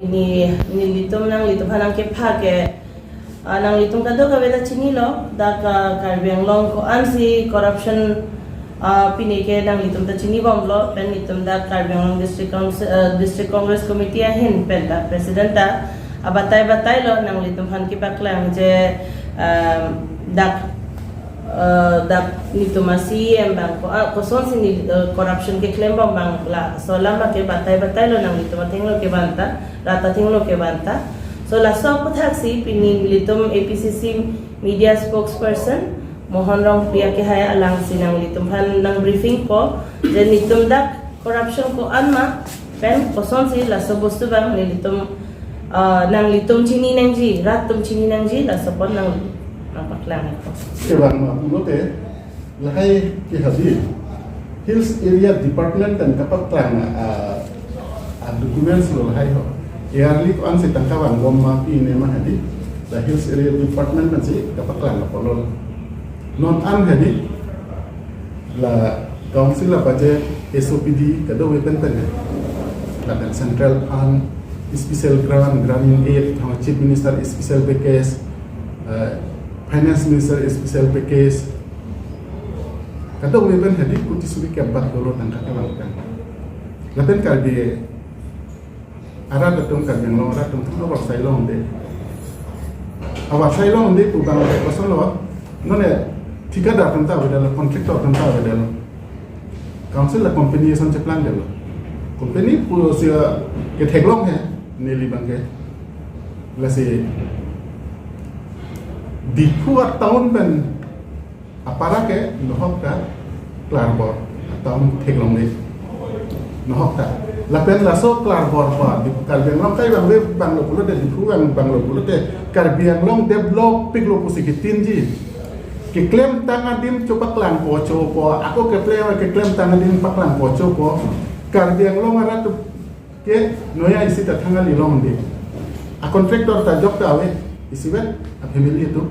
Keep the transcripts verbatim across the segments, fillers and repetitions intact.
Pini nelitum nanglitum aphan nangkepha ke, ah, nanglitum kadokave ta chinilo, dak, ah, Karbi Anglong ko-ansi corruption, ah, pini ke nanglitum ta chinibomlo, pen nelitum dak Karbi Anglong District Council, ah, District Congress Committee ahin pen dak President ta, ah, batai batailo, nanglitum aphan kepaklang je, ah, dak eh, dak nelitum a-C E M abang ko, ah, kosonsi ne, eh, corruption keklembom abang laso alam ke batai batailo, nanglitum athengno ke banta, rat athengno ke banta. So laso aputhaksi pini nelitum A P C C media spokesperson Mohan Rongphar akehai alangsi nanglitum aphan nangbriefingpo, je nelitum dak corruption ko-an ma, pen kosonsi laso bostu abang nelitum, ah, nanglitum chini nangji, rat atum chini nangji, laso apot nang, nangpaklangpo. Kevang ma pulote, lahai ke hadi, Hills Area Department pen kapaklang, ah, ah, documents lo lahai ho. Yearly ko-ansi tangka vangbom ma pine ma hadi, la Hills Area Department pensi kapaklang apotlo. Non an hadi, la council a-budget, S O P D, kadokave pen pen. Lapen central fund, special grant, grant in aid, thang Chief Minister special package, eh, Finance Minister special package. Kadokave pen hadi kuti suri kep bak dolo tangka kevang kan. Lapen Karbi arat atum, Karbi Anglong arat atum, atum avarsai longde. Avarsai longde pu abang kosonlo, nonke thikadar atum ta avedetlo, contractor atum ta avedetlo. Council la company ason cheplangdetlo. Company pusi, ah, ketheklong he, neli abang ke. Lasi Diphu a-town pen apara ke nohok ta klarbor, a-town theklongde. Nohok ta. Lapen laso klarbor pa, di Karbi Anglong kai abang ve abang lo pulote, Diphu abang, abang lo pulote, Karbi Anglong develop piklo pusi kitinji. Keklemtang adim chopaklangpo chopo, ako keklem, keklemtang adim paklangpo chopo. Karbi Anglong arat atum ke noya isi ta thang kali longde. A-contractor ta jok ta ave, isivet, a-family atum.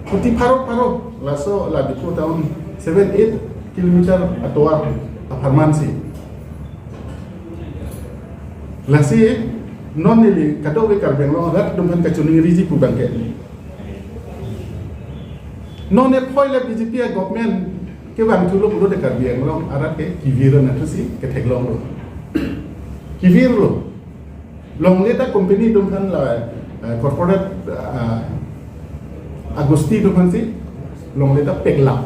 Kuti pharo pharo, laso la Diphu town seven eight kilometer atovar apharman si. Lasi non neli kadokave Karbi Anglong arat atum aphan kachiningriji pu abang ke, non ne phoi la B J P a-government kevang thulo pulote Karbi Anglong arat ke kevir na thusi ketheklonglo. Kevirlo. Longle ta company atum aphan la, eh, corporate, eh, agosti atum aphansi longle ta peklap.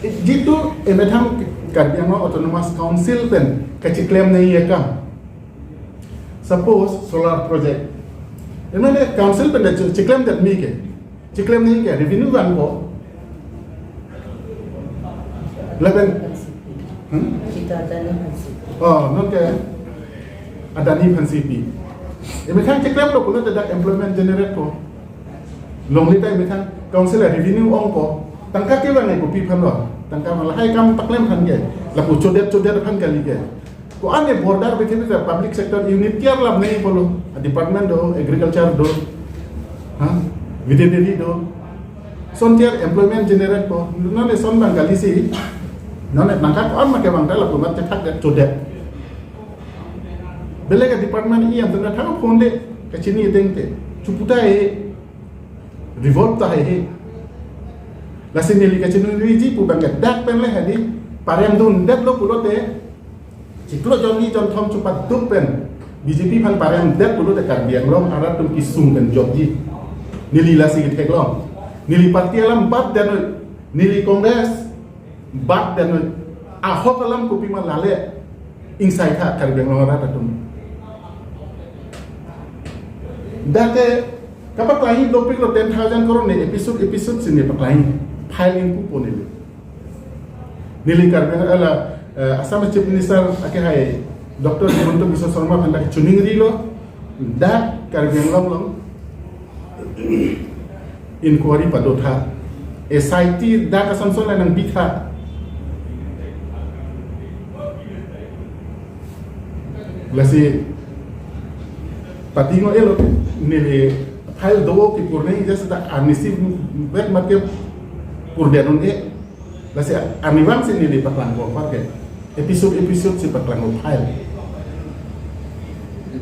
Jitu emethang Karbi Anglong Autonomous Council pen kachiklem nangji akam. Suppose solar project. Emane council pen ta chi-, chiklemdet me ke. Chiklem nangji ke revenue vangpo. Lapen, hmm? Kita Adani aphansi. Oh, nonke Adani aphansi pi. Emethang chiklemlo pulote dak employment generate po. Longle ta emethang council a-revenue ongpo. Tangka kevang e kopi aphanlo. Tangka ma lahai kam paklem aphan ke. Lapu chodet chodet aphan kali ke. Ko-an e border between the public sector unit tiar lam nangji pulo, department do, agriculture do, ha, veterinary do. Son tiar employment generate po, non eson abang kalisi, non e tangka ko-an ma kevang ta lapu mat chethakdet chodet. Beleg a-department iyam tangka thang phone de, kachini tengte, chuputa e, revolt ta hai he. Lasi neli kachiningriji pu abang ke dak pen le hadi, paremdundetlo pulote, chiklo jonni jonthom chupaduk pen B J P aphan paremdet pulote Karbi Anglong arat atum kesung pen jokji. Neli lasi ketheklong. Neli party alam batdet noi. Neli Congress batdet noi. Ahok alam kopima lale ingsaitha Karbi Anglong arat atum. Dak ke kapaklangji dopiklo ten thousand crore ne episode episode si ne paklangji. File ingpupo neli. Neli Karbi Anglong, eh, la, eh, Assam Chief Minister akehai Doctor Himanta Biswa Sarma aphan ta chiningrilo, dak Karbi Anglong along inquiry padotha, S I T dak asonson la nangbitha. Lasi pati ngo elo neli file do kepurne just ta arnisi bet mat kepurden un-e. Lasi arnivang si neli paklangpo apar ke. Episode episode si paklangpo file.